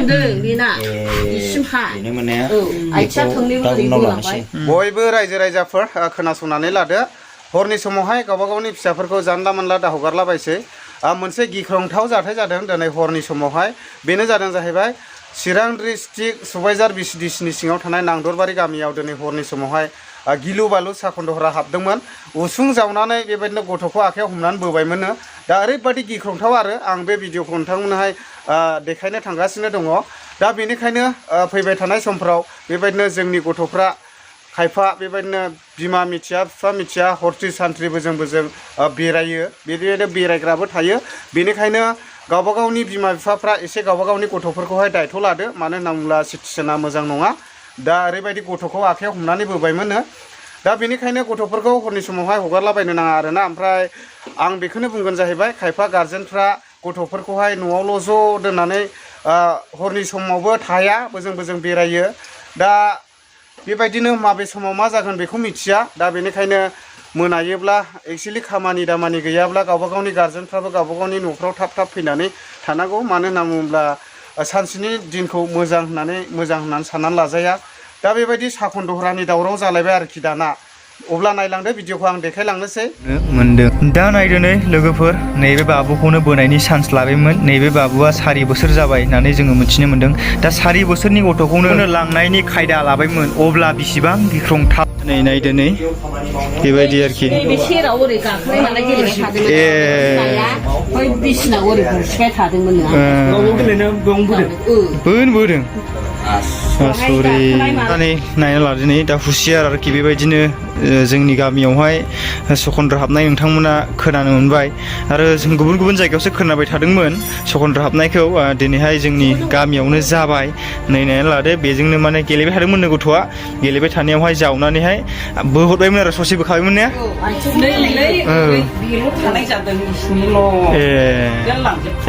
मोनदों बेना इसिमहा बेनो मोननाया आथिया थोंनैबो गैबावलांबाय बयबो रायजो राजाफोर खोनासंनानै लादो हरनि समावहाय गावबा गावनि फिसाफोरखौ जानला मोनला दा हगारलाबायसै मोनसे गिख्रंथाव जाथाय जादों दिनै हरनि समावहाय बेनो जादों जाहैबाय चिरां डिस्ट्रिक्ट सुबाइजार बिसिडिसिनि सिङाव थानाय नांदरबारि गामियाव दिनै हरनि समावहाय गिलु बालु साखन्दहरा हाबदोंमोन उसुं जावनानै बेबायदिनो गथ'खौ आखायाव हमनानै बोबायमोननो दा ओरैबायदि गिख्रंथाव आरो आं बे भिडिअखौ नोंथांमोननोहाय देखायनो थांगासिनो दङ दा बेनिखायनो फैबाय थानाय समफ्राव बेबायदिनो जोंनि गथ'फ्रा खायफा बेबायदिनो बिमा मिथिया बिफा मिथिया हरथि सानथ्रि बोजों बेरायो बेबायदिनो बेरायग्राबो थायो बेनिखायनो गावबा गावनि बिमा बिफाफ्रा एसे गावबा गावनि गथ'फोरखौहाय दायथ' लादो मानो होनना बुङोब्ला सिटुएसना मोजां नङा दा ओरैबायदि गथ'खौ आखायाव हमनानै बोबायमोननो दा बेनिखायनो गथ'फोरखौ हरनि समावहाय हगारलाबायनो नाङा आरोना ओमफ्राय आं बेखौनो बुंगोन जाहैबाय खायफा गार्जेनफ्रा गथ'फोरखौहाय न'आवल' ज' दोननानै हरनि समावबो थाया बोजों बेरायो दा बेबायदिनो माबे समाव मा जागोन बेखौ मिथिया दा बेनिखायनो मोनायोब्ला एक्चुअलि खामानि दामानि गैयाब्ला गावबा गावनि गार्जेनफ्राबो गावबा गावनि न'फ्राव थाब फैनानै थानांगौ मानो होनना बुङोब्ला सानसेनि दिनखौ मोजां होननानै साननानै लाजाया दा बेबायदि साखन्दहरानि दावराव जालायबाय आरोखि दाना अब्ला नायलांदो भिडिअखौ आं देखायलांनोसै मोनदों दा नायदो नै लोगोफोर नैबे बाबुखौनो बोनायनि चान्स लाबायमोन नैबे बाबुआ 4 बोसोर जाबाय होननानै जोङो मिथिनो मोन्दों दा 4 बोसोरनि गथ'खौनो लांनायनि खायदा लाबायमोन अब्ला बिसिबां गिख्रंथाव नै नायदो नै बेबायदि आरोखि बे सेराव ओरै गाखोनाय मानाय गेलेबाय थादोंमोन बै बिसिनाव ओरै बुसिबाय थादोंमोन बोदों सरि नायना लादो नै दा हुसियार आरोखि बेबायदिनो जोंनि गामियावहाय सखन्द्र हाबनाय नोंथांमोना खोनानो मोनबाय आरो जों गुबुन जायगायावसो खोनाबाय थादोंमोन सखन्द्र हाबनायखौ दिनैहाय जोंनि गामियावनो जाबाय नै नायना लादो बेजोंनो माने गेलेबाय थादोंमोननो गथ'आ गेलेबाय थानायावहाय जावनानैहाय बोहरबायमोन आरो ससे बोखाबायमोन ने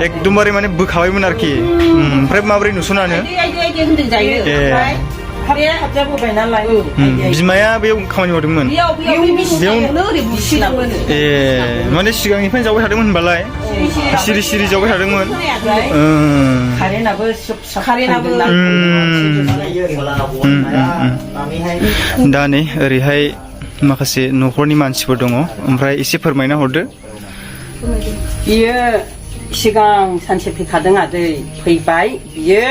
एकदमबारे माने बोखाबायमोन आरोखि ओमफ्राय माबोरै नुसनानो बिमाया बेयाव खामानि मावदोंमोन माने सिगांनिफ्रायनो जावबाय थादोंमोन होनबालाय सिरि जावबाय थादोंमोन दा नै ओरैहाय माखासे न'खरनि मानसिफोर दङ ओमफ्राय एसे फोरमायना हरदो बियो सिगां सानसे फैखादों आदै फैबाय बियो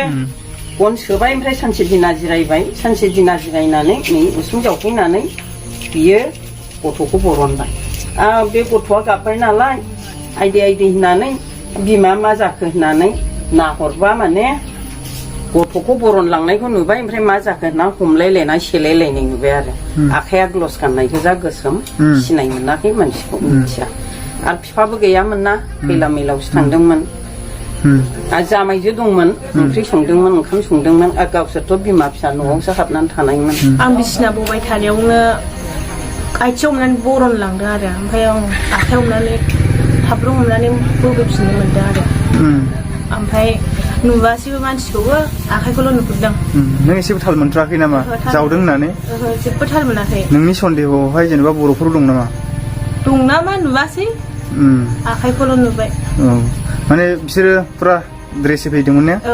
गन सोबाय ओमफ्राय सानसे दिना जिरायबाय सानसे दिना जिरायनानै नै उसुं जावफैनानै बियो गथ'खौ बरनबाय बे गथ'आ गाबबाय नालाय आइदे होननानै बिमा मा जाखो होननानै नाहरबा माने गथ'खौ बरनलांनायखौ नुबाय ओमफ्राय मा जाखो होनना हमलायलायनाय सेलायलायनाय नुबाय आरो आखाइया ग्लस गाननाय गोजा गोसोम सिनाय मोनाखै मानसिखौ मिथिया आरो बिफाबो गैयामोन ना खैला मैलावसो थांदोंमोन जामायजो दंमोन ओंख्रि संदोंमोन ओंखाम संदोंमोन गावसोरथ' बिमा फिसा न'आवसो हाबनानै थानायमोन आं बिसिना बबाय थानायावनो आथिं हमनानै बरन लांदों आरो ओमफ्राय आं आखाइ हमनानै थाब्रु हमनानै बोबोफिननो मोनदों आरो ओमफ्राय नुबासैबो मानसिखौबो आखाइखौल' नुहुरदों नों एसेबो थाल मोनथाराखै नामा जावदों होननानै जेबो थाल मोनाखै नोंनि सन्देहआवहाय जेनेबा बर'फोर दं नामा दं नामा नुबासै आखाइखौल' नुबाय माने बिसोरो फुरा ड्रेसै फैदोंमोन ने औ